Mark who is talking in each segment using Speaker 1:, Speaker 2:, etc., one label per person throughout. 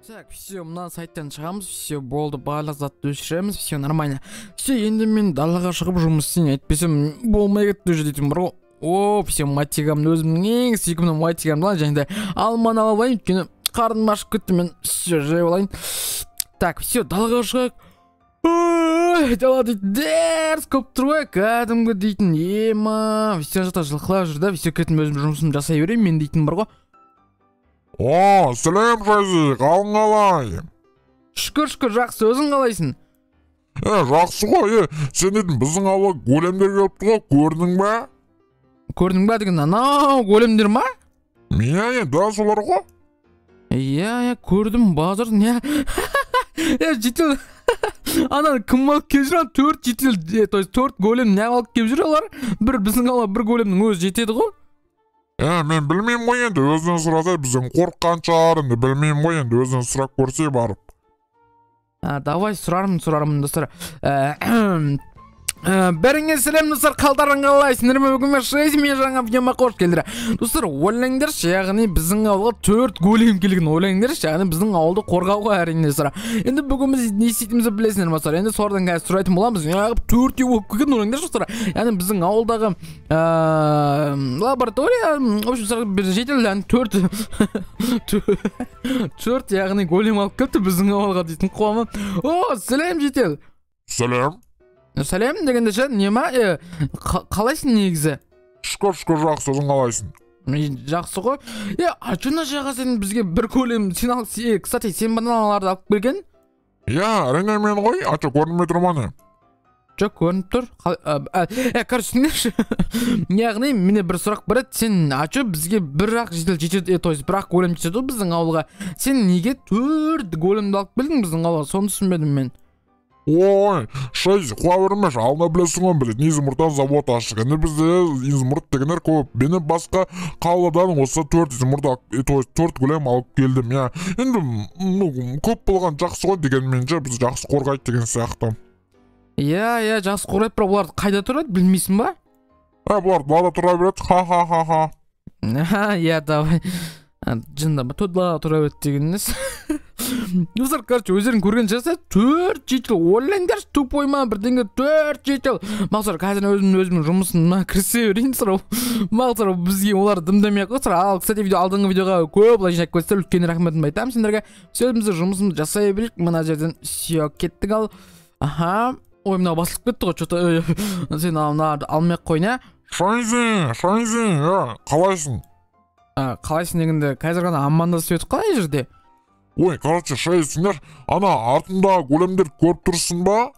Speaker 1: Так, все, мына сайттан шығамыз, все, болды, барлық затты өшіреміз, все нормально. Все, енді мен далаға шығып жұмыс істейін, әйтпесем болмай кетті уже дейтін бар ғой. О, все, матигамды, өзімнің ең сүйкімді матигамды алайын, және де алманы алып алайын, өйткені қарным ашып кетті, мен все, жеп алайын. Так, все, далаға шығайық. Ой, дала дейтін дерс көп тұр ғой, кәдімгі дейтін, ема, все жақта жылқылар жүр да, все, кеттім, өзім жұмысымды жасай берейін, мен дейтін бар ғой.
Speaker 2: О, сәлем, Шайзи, қалың қалай?
Speaker 1: Шүкір, шүкір, жақсы, өзің қалайсың?
Speaker 2: Жақсы ғой, сен дейтін біздің ауылға големдер келіпті ғой, көрдің бе?
Speaker 1: Көрдің бе деген анау големдер ма?
Speaker 2: Иә, дәл солар ғой.
Speaker 1: Иә, иә, көрдім, базар, не? Житель, ана кім алып келіп жүр, ана 4 житель, то есть 4 голем не алып келіп жүр олар? Бір біздің ауылға бір големнің өзі жетеді ғой.
Speaker 2: Мен білмеймін ғой енді, өзінен сұраса, бізден қорыққан шығар, енді білмеймін ғой енді, өзінен сұрап көрсе барып.
Speaker 1: Давай сұрармын, сұрармын, достар. Бәріңе сәлем, достар, қалдарың қалай? Сендер ме бүгін мен Шайзи, мен жаңа видеома қош келдіңдер. Достар, ойлаңдаршы, яғни біздің ауылға 4 голем келген, ойлаңдаршы, яғни біздің ауылды қорғауға әрине, достар. Енді бүгін біз не істейтінімізді білесіңдер, достар. Енді солардан қазір сұрайтын боламыз. Неғып төртеу болып келген, ойлаңдаршы, достар. Яғни біздің ауылдағы, лаборатория, в общем, достар, бір житель, яғни төрт, яғни голем алып келіпті біздің ауылға дейтін қуамын. О, сәлем, житель.
Speaker 2: Сәлем.
Speaker 1: Сәлем дегенде ше, не ма, қалайсың негізі?
Speaker 2: Шүкір, шүкір, жақсы, өзің қалайсың?
Speaker 1: Мен жақсы ғой. А чё мына жаққа сен бізге бір голем, сен ал, кстати, сен бананаларды алып келген?
Speaker 2: Иә, әрине мен ғой, а чё, көрінбей тұр ма не?
Speaker 1: Жоқ, көрініп тұр. Короче, түсіндіңдерші. Яғни, менде бір сұрақ бар еді, сен, а чё бізге бір ақ житель жетеді, то есть бір ақ голем жетеді ғой біздің ауылға. Сен неге 4 големді алып келдің біздің ауылға? Соны түсінбедім мен.
Speaker 2: Ой, Шайзи, қуа бермеші, алдына білесің ғой, біз изумрудтан завод аштық. Енді бізде изумруд дегендер көп. Мені басқа қаладан осы 4 изумруд алып, то есть 4 голем алып келдім, иә. Енді, көп болған жақсы ғой дегенмен ше, бізді жақсы қорғайды деген сияқты.
Speaker 1: Иә, иә, жақсы қорғайды, бірақ олар қайда тұрады, білмейсің ба?
Speaker 2: Бұлар далада тұра береді, ха-ха-ха-ха.
Speaker 1: Ха, иә, давай. Жында, төрт далада тұра береді деген несі? Достар, короче, өздерің көрген шығарсыздар, 4 житель, ойлаңдаршы, тупой ма, бірдеңе, 4 житель. Мақсар, қазір өзімнің жұмысыма кірісе берейін, сұрау. Мақсар, бізге олар дымдамай ақ қойсын. Ал, кстати, алдыңғы видеоға көп лайк жинап қойсыздар, үлкен рахметімді айтамын сендерге. Все, өзіміздің жұмысымызды жасай берейік, мына жерден все, кеттік ал. Аха, ой, мынау басылып кетті ғой, чё-то, сен мынаны алмай ақ қой, не?
Speaker 2: Шайзи, Шайзи, қалайсың?
Speaker 1: Қалайсың дегенде, қазір ғана амандасып едік қой ана жерде.
Speaker 2: Ой, короче, Шайзи, сендер ана артындағы големдерді көріп тұрсың ба?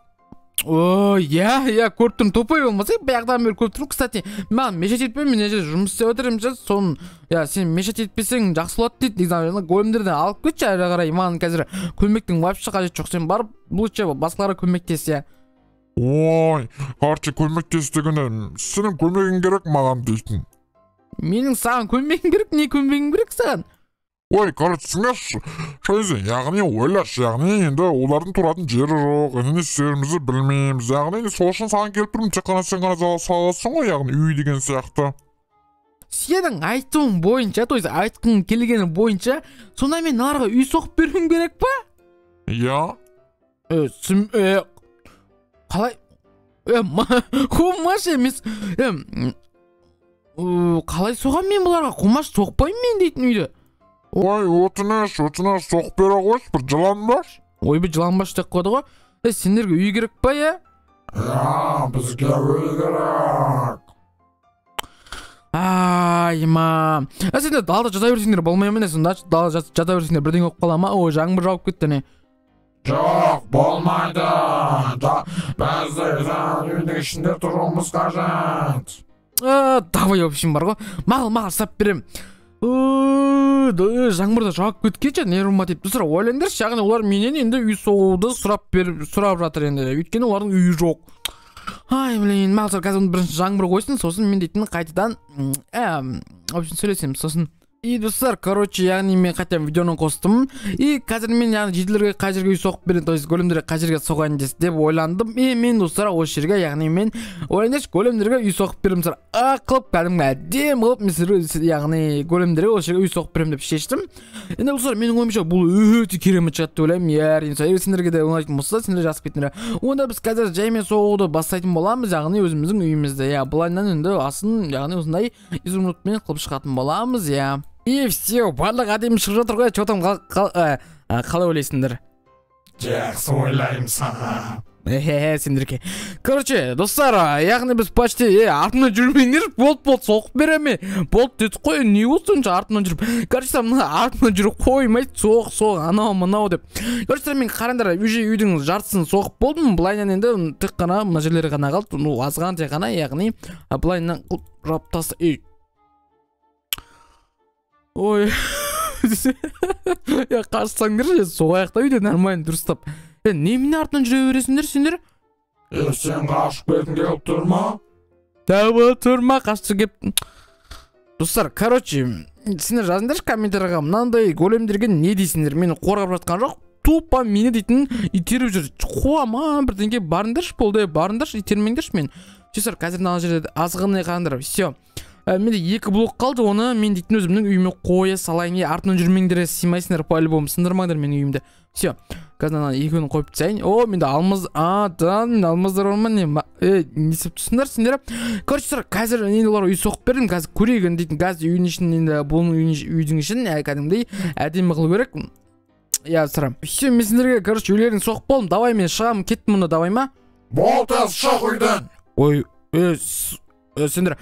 Speaker 1: О, иә, иә, көріп тұрмын. Тупой болмаса, баяғыдан бері көріп тұрмын. Кстати, маған мешать етпе, мен мына жерде жұмыс істеп отырмын, ше, соны, иә, сен мешать етпесең жақсы болады дейді. Негізі, ана големдерден алып кетші әрі қарай. Маған қазір көмектің вообще қажеті жоқ. Сен барып, лучше басқаларға көмектес, иә.
Speaker 2: Ой, короче, көмектес дегенде, сенің көмегің керек маған дейтін.
Speaker 1: Менің саған көмегім керек, не көмегім керек саған?
Speaker 2: Ой, короче, түсінесіз, Шайзи, яғни ойлашы, яғни енді олардың тұратын жері жоқ, енді не істерімізді білмейміз, яғни енді сол үшін саған келіп тұрмын, тек қана сен ғана саласың ғой, яғни үй деген сияқты.
Speaker 1: Сенің айтуың бойынша, то есть айтқың келгені бойынша, сонда мен оларға үй соғып беруім керек па?
Speaker 2: Иә.
Speaker 1: Қалай? Қумаш емес. Қалай соғам мен бұларға? Қумаш соқпаймын мен дейтін үйді.
Speaker 2: Ой, өтініш, өтініш, соғып бере қойшы, бір жылан бар.
Speaker 1: Ой, бір жылан бар деп қойды ғой. Сендерге үй керек па, е?
Speaker 2: Иә, бізге үй керек.
Speaker 1: Ай, ма. Сендер далада жата берсеңдер болмай ма не? Сонда далада жата берсеңдер бірдеңе болып қала ма? Ой, жаңбыр жауып кетті не?
Speaker 2: Жоқ, болмайды. Біз үйдің ішінде тұруымыз қажет.
Speaker 1: Давай, в общем, бар ғой. Мақұл, мақұл, сап беремін. Жаңбыр да жауып кеткенше нервыма тиіп. Достар, ойлаңдаршы, яғни олар менен енді үй соғуды сұрап жатыр енді. Өйткені олардың үйі жоқ. Ай, блин, мақұл, қазір бірінші жаңбыр қойсын, сосын мен дейтін қайтадан, в общем, сөйлесеміз, сосын. И достар, короче, яғни мен қайтадан видеоны қостым. И қазір мен яғни жительдерге қай жерге үй соғып берейін, то есть големдерге қай жерге соғайын деп ойландым. И мен достар осы жерге, яғни мен ойлаңдаршы, големдерге үй соғып беремін достар. А қылып кәдімгі әдемі қылып мен сіздерге, яғни големдерге осы жерге үй соғып беремін деп шештім. Енді достар, менің ойымша бұл өте керемет шығады деп ойлаймын. Әрине, егер сендерге де ұнайтын болса, сендер жазып кетіңдер. Онда біз қазір жаймен соғуды бастайтын боламыз, яғни өзіміздің үйімізді. Иә, былайынан енді асын, яғни осындай изумрудпен қылып шығатын боламыз, иә. И все, барлық әдемі шығып жатыр ғой. Че там, қалай ойлайсыңдар?
Speaker 3: Жақсы ойлаймын саған.
Speaker 1: Эхе, сендерге. Короче, достар, яғни біз почти, артымнан жүрмеңдер, болды, соғып береме. Болды дедік қой, не болды сонша артымнан жүріп. Короче, мына артымнан жүріп қоймайды, соқ, соқ, анау, мынау деп. Короче, мен қараңдар, уже үйдің жартысын соғып болдым. Былайынан енді тек қана мына жерлері ғана қалды. Ну, азғантай ғана, яғни былайынан жауып таста. Ой, я қашсаңдар, соғайық та үйде нормально дұрыстап. Немене артынан жүре бересіңдер сендер?
Speaker 3: Сен қашып кеткің келіп тұр ма?
Speaker 1: Тәуба тұр ма, қашты кеп. Достар, короче, сендер жазыңдаршы комментарийға, мынандай големдерге не дейсіңдер? Мені қорғап жатқан жоқ, тупо мені дейтін итеріп жүр. Қуама, бірдеңе барыңдаршы, болды, барыңдаршы, итермеңдерші мен. Достар, қазір мына жерде азғынай қараңдар, все. Менде 2 блок қалды, оны мен дейтін өзімнің үйіме қоя салайын. Артынан жүрмеңдер, сыймайсыңдар по-любому, сындырмаңдар менің үйімді. Все, қазір ана екеуін қойып тастайын. О, менде алмаз, да, менде алмаздар бар ма, не? Не істеп тұрсыңдар сендер? Короче, достар, қазір енді оларға үй соғып бердім, қазір көрейік енді дейтін, қазір үйдің ішін, енді бұның үйдің ішін кәдімгідей әдемі қылу керек. Я сұрам. Все, мен сендерге, короче, үйлерін соғып болдым. Давай мен шығамын, кеттім мұнда, давай ма?
Speaker 3: Бол, тез шық үйден.
Speaker 1: Ой, сендер,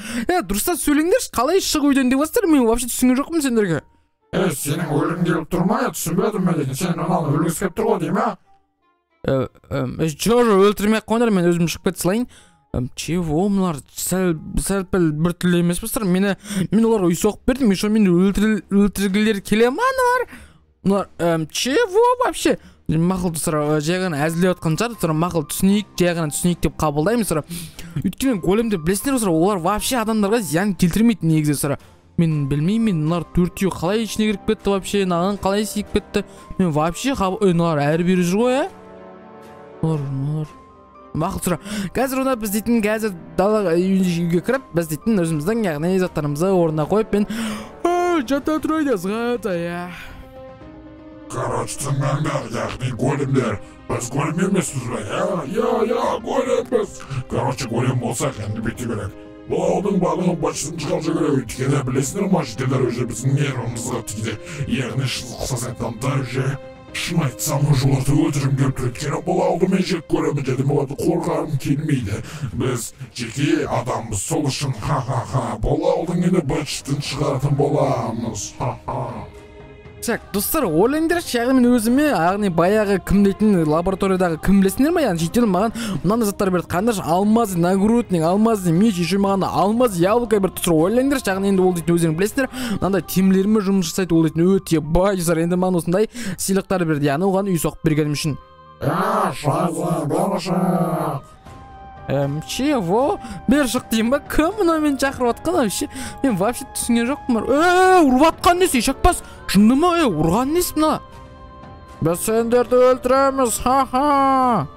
Speaker 1: дұрыстап сөйлеңдерші, қалай шық үйден деп жатсыздар, мен вообще түсінген жоқпын сендерге.
Speaker 3: Сенің өлгің келіп тұр ма? Түсінбедім мен дейтін, сен мынаны өлгісі келіп тұр ғой деймін, а?
Speaker 1: Жоқ, өлтірмей ақ қойыңдар, мен өзім шығып кете салайын. Чего, мыналар сәл пәл біртүрлі емес пе? Мені, мен оларға үй соғып бердім, еще мені өлтіргілері келе ма аналар? Мыналар, чего вообще? Мақұл достар, жай ғана әзілдеп жатқан шығар, достар, мақұл түсінейік, жай ғана түсінейік деп қабылдаймыз, достар. Өйткені големді білесіңдер, достар, олар вообще адамдарға зиян келтірмейді негізі, достар. Мен білмеймін, мен мыналар төртеуі қалай ішіне кіріп кетті вообще, мынаған қалай сиіп кетті. Мен вообще мыналар әрі бері жүр ғой, ә? Мыналар. Мақұл, достар. Қазір онда біз дейтін, қазір далаға үйге кіріп, біз дейтін өзіміздің яғни заттарымызды орнына қойып, мен жата тұрайын азғантай, иә.
Speaker 3: Короче, тыңдаңдар, яғни големдер. Біз голем емеспіз бе? Я, голембіз. Короче, голем болсақ, енді бүйте керек. Бұл ауылдың барлығын башысын шығарып жіберу керек. Өйткені білесіңдер ма, жительдер уже біздің нервымызға тиді. Яғни шын айтсам да уже, шын айтсам уже оларды өлтіргім келіп тұр. Өйткені бұл ауылды мен жек көремін, және оларды қорғағым келмейді. Біз жеке адамбыз, сол үшін ха-ха-ха, бұл ауылдың енді башысын шығаратын боламыз. Ха-ха.
Speaker 1: Так, достар, ойлаңдаршы, яғни мен өзіме, яғни баяғы кім дейтін лабораториядағы кім білесіңдер ма, яғни житель маған мынандай заттар берді. Қараңдаршы, алмазный нагрудник, алмазный меч, еще маған алмаз яблоко берді. Достар, ойлаңдаршы, яғни енді ол дейтін өздерің білесіңдер, мынандай темірлермен жұмыс жасайды, ол дейтін өте бай, достар, енді маған осындай сыйлықтар берді, яғни оған үй соғып бергенім үшін. Чего? Бері шық деймін ба? Кім мына мені шақырып жатқан вообще? Мен вообще түсінген жоқпын. Ұрып жатқан несі? Ешақпас. Жынды ма? Ұрған несі мына? Біз сендерді өлтіреміз, ха-ха.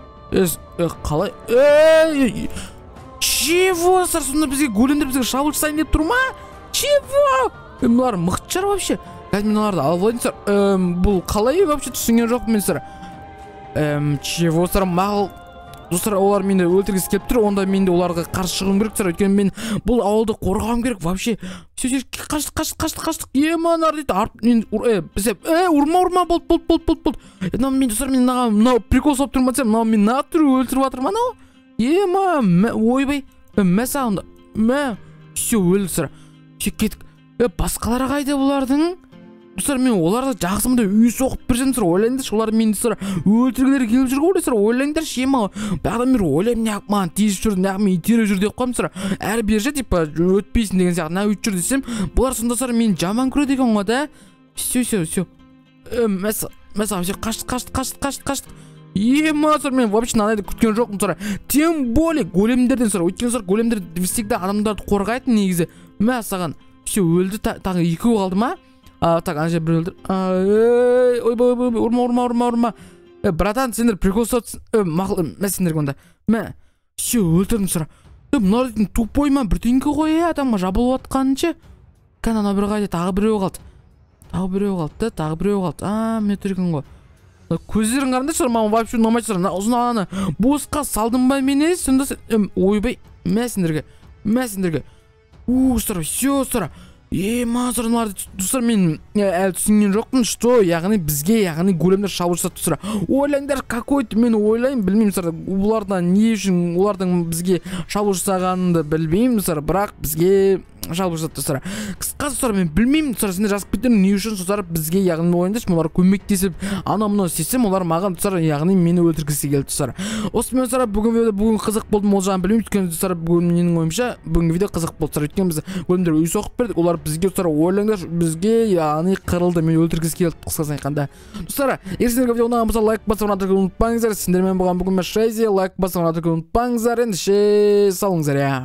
Speaker 1: Қалай? Чего? Сонда бізге големдер бізге шабуыл жасайын деп тұр ма? Чего? Мыналар мықты шығар вообще. Қазір мен оларды алып алайын, сэр. Бұл қалай вообще түсінген жоқпын мен, сэр. Чего, сэр, мақұл. Достар, олар мені өлтіргісі келіп тұр, онда мен де оларға қарсы шығуым керек, сэр. Өйткені мен бұл ауылды қорғауым керек вообще. Все, қаштық, қаштық, қаштық, қаштық. Мыналар дейді, ұрма, ұрма, болды, болды, болды, болды, болды. Мынау мен, достар, мен мынау прикол салып тұрмын десем, мынау мен натуру өлтіріп жатыр ма анау? Ема, ойбай, мә саған, мә, все, өлді, сэр. Все, кеттік. Басқалары қайда бұлардың? Достар, мен оларды жақсы мындай үй соғып берсем, достар, ойлаңдаршы, олар мені, достар, өлтіргілері келіп жүр ғой, достар, ойлаңдаршы, ема, баяғыдан бері ойлаймын, неғып маған тиісіп жүр, неғып мені итеріп жүр деп қоямын, достар. Әрі бері ше, типа, өтпейсің деген сияқты, мына өйтіп жүр десем, бұлар сонда, достар, мені жаман көреді екен ғой, да? Все, все, все. Мәссаған, все, қаштық, қаштық, қаштық, қаштық, қаштық. Ема, достар, мен вообще мынандайды күткен жоқпын, достар. Тем более големдерден, достар, өйткені, достар, големдер всегда адамдарды қорғайтын негізі. Мә саған, все, өлді, тағы екеуі қалды ма? Так, ана жерде біреу өлтір. Ей, ойбай, ойбай, ұрма, ұрма, ұрма, ұрма. Братан, сендер прикол ұстап, мақұл, мә сендерге онда. Мә, все, өлтірдім, достар. Мыналар дейтін тупой ма, бірдеңке ғой, адамға жабылып жатқанынша. Кәне, анау біреу қайда? Тағы біреу қалды. Тағы біреу қалды, тағы біреу қалды. А, міне тұр екен ғой. Көздерін қараңдаршы, маған вообще ұнамайды, достар. Мына ұзын ананы босқа салдым ба мені? Сонда сен, ойбай, мә сендерге, мә сендерге. У, достар, все, достар. Ема, достар, мыналарды, достар, мен әлі түсінген жоқпын, что, яғни бізге, яғни големдер шабуыл жасады, достар. Ойлаңдар, какой-то мен ойлаймын, білмеймін, достар, бұлардан не үшін олардың бізге шабуыл жасағанын да білмеймін, достар, бірақ бізге шабуыл жасады, достар. Қысқасы, достар, мен білмеймін, достар, сендер жазып кетіңдер, не үшін, достар, бізге, яғни ойлаңдаршы, олар көмектесіп, анау мынау істесем, олар маған, достар, яғни мені өлтіргісі келді, достар. Осымен, достар, бүгін видео бүгін қызық болды ма, ол жағын білмеймін, өйткені, достар, бүгін менің ойымша, бүгінгі видео қызық болды, достар, өйткені біз големдер үй соғып бердік, олар бізге, достар, ойлаңдаршы, бізге, яғни қырылды, мені өлтіргісі келді, қысқасын айтқанда. Достар, егер сендерге видео ұнаған болса, лайк басып ұнатуды ұмытпаңыздар. Сендермен болған бүгін мен Шайзи, лайк басып ұнатуды ұмытпаңыздар. Ендеше, салыңыздар, иә.